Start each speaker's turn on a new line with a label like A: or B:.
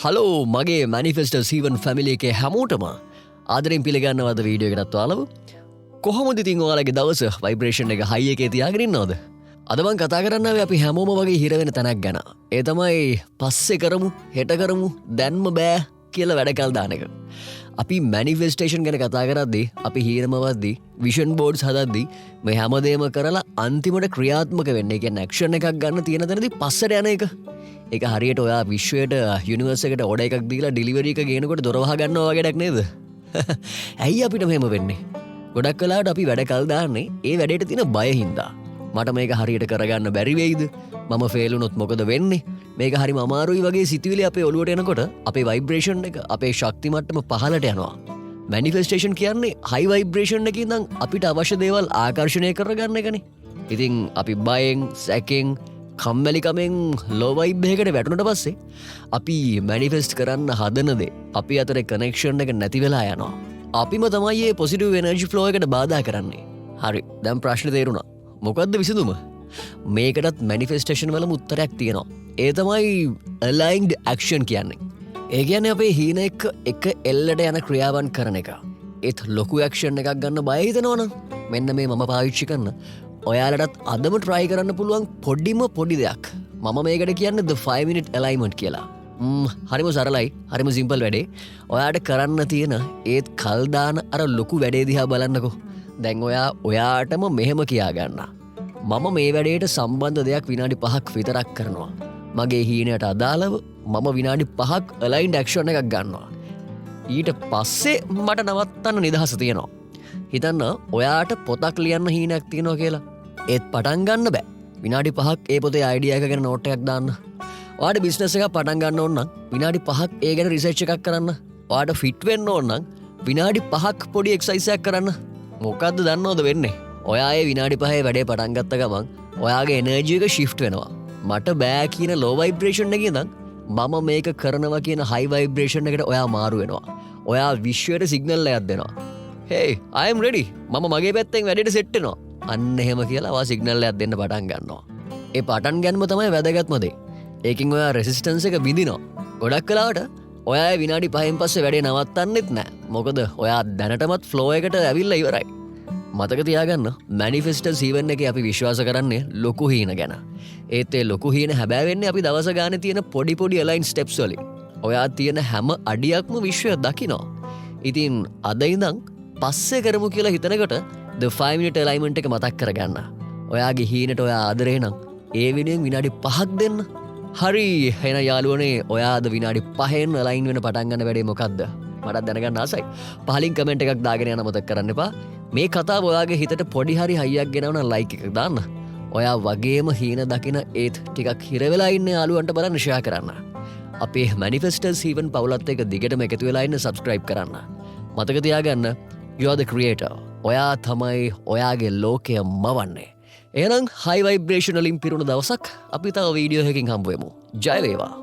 A: Hello මගේ මැනිෆෙස්ටර් සීවන් family එකේ හැමෝටම ආදරෙන් පිළිගන්නවා අද වීඩියෝ එකටත් ඔයාලව. කොහොමද ඉතින් ඔයාලගේ දවස වයිබ්‍රේෂන් එක හයි එකේ තියාගෙන ඉන්නවද? අද මං කතා කරන්න ආවේ අපි හැමෝම වගේ හිර වෙන තැනක් ගැන. ඒ තමයි පස්සේ කරමු, හෙට කරමු, දැන්ම බෑ කියලා වැඩකල් දාන එක. අපි මැනිෆෙස්ටේෂන් ගැන කතා කරද්දී, අපි හීනමවද්දී, විෂන් බෝඩ්ස් හදද්දී මේ හැමදේම කරලා අන්තිමට ක්‍රියාත්මක වෙන්න, ඒ කියන්නේ ඇක්ෂන් එකක් ගන්න තියෙන තැනදී පස්සට යන එක. ඒක හරියට ඔයා විශ්වයට යුනිවර්ස් එකට ඕඩර් එකක් දීලා ඩෙලිවරි එක ගේනකොට දොර වහ ගන්නවා වගේ වැඩක් නේද? ඇයි අපිට මෙහෙම වෙන්නේ? ගොඩක් වෙලාවට අපි වැඩ කල් දාන්නේ ඒ වැඩේට තියෙන බය හින්දා. මට මේක හරියට කරගන්න බැරි වෙයිද? මම ෆේල් වුණොත් මොකද වෙන්නේ? මේක හරිම අමාරුයි වගේ සිතුවිලි අපේ ඔළුවට එනකොට අපේ වයිබ්‍රේෂන් එක, අපේ ශක්ති මට්ටම පහළට යනවා. මැනිෆෙස්ටේෂන් කියන්නේ හයි වයිබ්‍රේෂන් එකේ ඉඳන් අපිට අවශ්‍ය දේවල් ආකර්ෂණය කරගන්න එකනේ. ඉතින් අපි බයෙන්, සැකෙන්, කම්මැලිකමෙන් ලෝ වයිබ් එකකට වැටුණට පස්සේ අපි මැනිෆෙස්ට් කරන්න හදන දේ අපි අතරේ කනෙක්ෂන් එක නැති වෙලා යනවා. අපිම තමයි මේ පොසිටිව් එනර්ජි ෆ්ලෝ එකට බාධා කරන්නේ. හරි, දැන් ප්‍රශ්නේ තේරුණා. මොකද්ද විසඳුම? මේකටත් මැනිෆෙස්ටේෂන් වලම උත්තරයක් තියෙනවා. ඒ තමයි අලයින්ඩ් ඇක්ෂන් කියන්නේ. ඒ කියන්නේ අපේ හීන එක්ක එක එල්ලට යන ක්‍රියාවන් කරන එක. ඒත් ලොකු ඇක්ෂන් එකක් ගන්න බය හිතෙනවනම් මෙන්න මේ මම පාවිච්චි කරන ඔයාලටත් අදම try කරන්න පුළුවන් පොඩිම පොඩි දෙයක්. මම මේකට කියන්නේ the 5 minute alignment කියලා. හරිම සරලයි, හරිම සිම්පල් වැඩේ. ඔයාට කරන්න තියෙන ඒත් කල් දාන අර ලොකු වැඩේ දිහා බලන්නකෝ. දැන් ඔයා ඔයාටම මෙහෙම කියා ගන්න. මම මේ වැඩේට සම්බන්ධ දෙයක් විනාඩි 5ක් විතරක් කරනවා. මගේ හීනයට අදාළව මම විනාඩි 5ක් අලයින්ඩ් ඇක්ෂන් එකක් ගන්නවා. ඊට පස්සේ මට නවත්තන්න නිදහස තියෙනවා. හිතන්න ඔයාට පොතක් ලියන්න හීනයක් තියෙනවා කියලා. ඒත් පටන් ගන්න බෑ. විනාඩි 5ක් ඒ පොතේ අයිඩියා එක ගැන නෝට් එකක් දාන්න. ඔයාට බිස්නස් එකක් පටන් ගන්න ඕන නම් විනාඩි 5ක් ඒ ගැන රිසර්ච් එකක් කරන්න. ඔයාට ෆිට් වෙන්න ඕන නම් විනාඩි 5ක් පොඩි එක්සර්සයිස් එකක් කරන්න. මොකද්ද දන්නවද වෙන්නේ? ඔයා ඒ විනාඩි 5 වැඩේ පටන් ගත්ත ගමන් ඔයාගේ එනර්ජි එක ෂිෆ්ට් වෙනවා. මට බෑ කියන ලෝ වයිබ්‍රේෂන් එකේ ඉඳන් මම මේක කරනවා කියන හයි වයිබ්‍රේෂන් එකට ඔයා මාරු වෙනවා. ඔයා විශ්වයට සිග්නල් එකක් දෙනවා. Hey, I am ready. මම මගේ පැත්තෙන් වැඩේට සෙට් වෙනවා. අන්න එහෙම කියලා ඔයා සිග්නල් එකක් දෙන්න පටන් ගන්නවා. ඒ පටන් ගැනීම තමයි වැදගත්ම දේ. ඒකෙන් ඔයා රෙසිස්ටන්ස් එක බිඳිනවා. ගොඩක් වෙලාවට ඔයා ඒ විනාඩි 5න් පස්සේ වැඩේ නවත්තන්නෙත් නෑ. මොකද ඔයා දැනටමත් ෆ්ලෝ එකට ඇවිල්ලා ඉවරයි. මතක තියාගන්න, මැනිෆෙස්ටර් සීවන් එකේ අපි විශ්වාස කරන්නේ ලොකු හීන ගැන. ඒත් ඒ ලොකු හීන හැබෑ වෙන්නේ අපි දවස ගානේ තියෙන පොඩි පොඩි අලයින් ස්ටෙප්ස් වලින්. ඔයා තියෙන හැම අඩියක්ම විශ්වය දකිනවා. ඉතින් අද ඉඳන් පස්සේ කරමු කියලා හිතනකොට the 5 minute alignment එක මතක් කරගන්න. ඔයාගේ හීනට ඔයා ආදරේ නම් ඒ වෙනුවෙන් විනාඩි 5ක් දෙන්න. හරි, එහෙනම් යාළුවනේ ඔයා අද විනාඩි 5න් අලයින් වෙන පටන් ගන්න වැඩේ මොකද්ද? මටත් දැනගන්න ආසයි. පහලින් කමෙන්ට් එකක් දාගෙන යන්න අමතක කරන්න එපා. මේ කතාව ඔයාගේ හිතට පොඩි හරි හයියක් ගෙනවන ලයික් එකක් දාන්න. ඔයා වගේම හීන දකින ඒත් ටිකක් හිර වෙලා ඉන්න යාළුවන්ට බලන්න ෂෙයා කරන්න. අපේ මැනිෆෙස්ටර් සීවන් පවුලත් එක්ක දිගටම එකතු වෙලා ඉන්න සබ්ස්ක්‍රයිබ් කරන්න. මතක තියාගන්න, you are the creator. ඔයා තමයි ඔයාගේ ලෝකය මවන්නේ. එහෙනම් හයි වයිබ්‍රේෂන් වලින් පිරුණු දවසක් අපි තව වීඩියෝ එකකින් හම්බ වෙමු. ජය වේවා.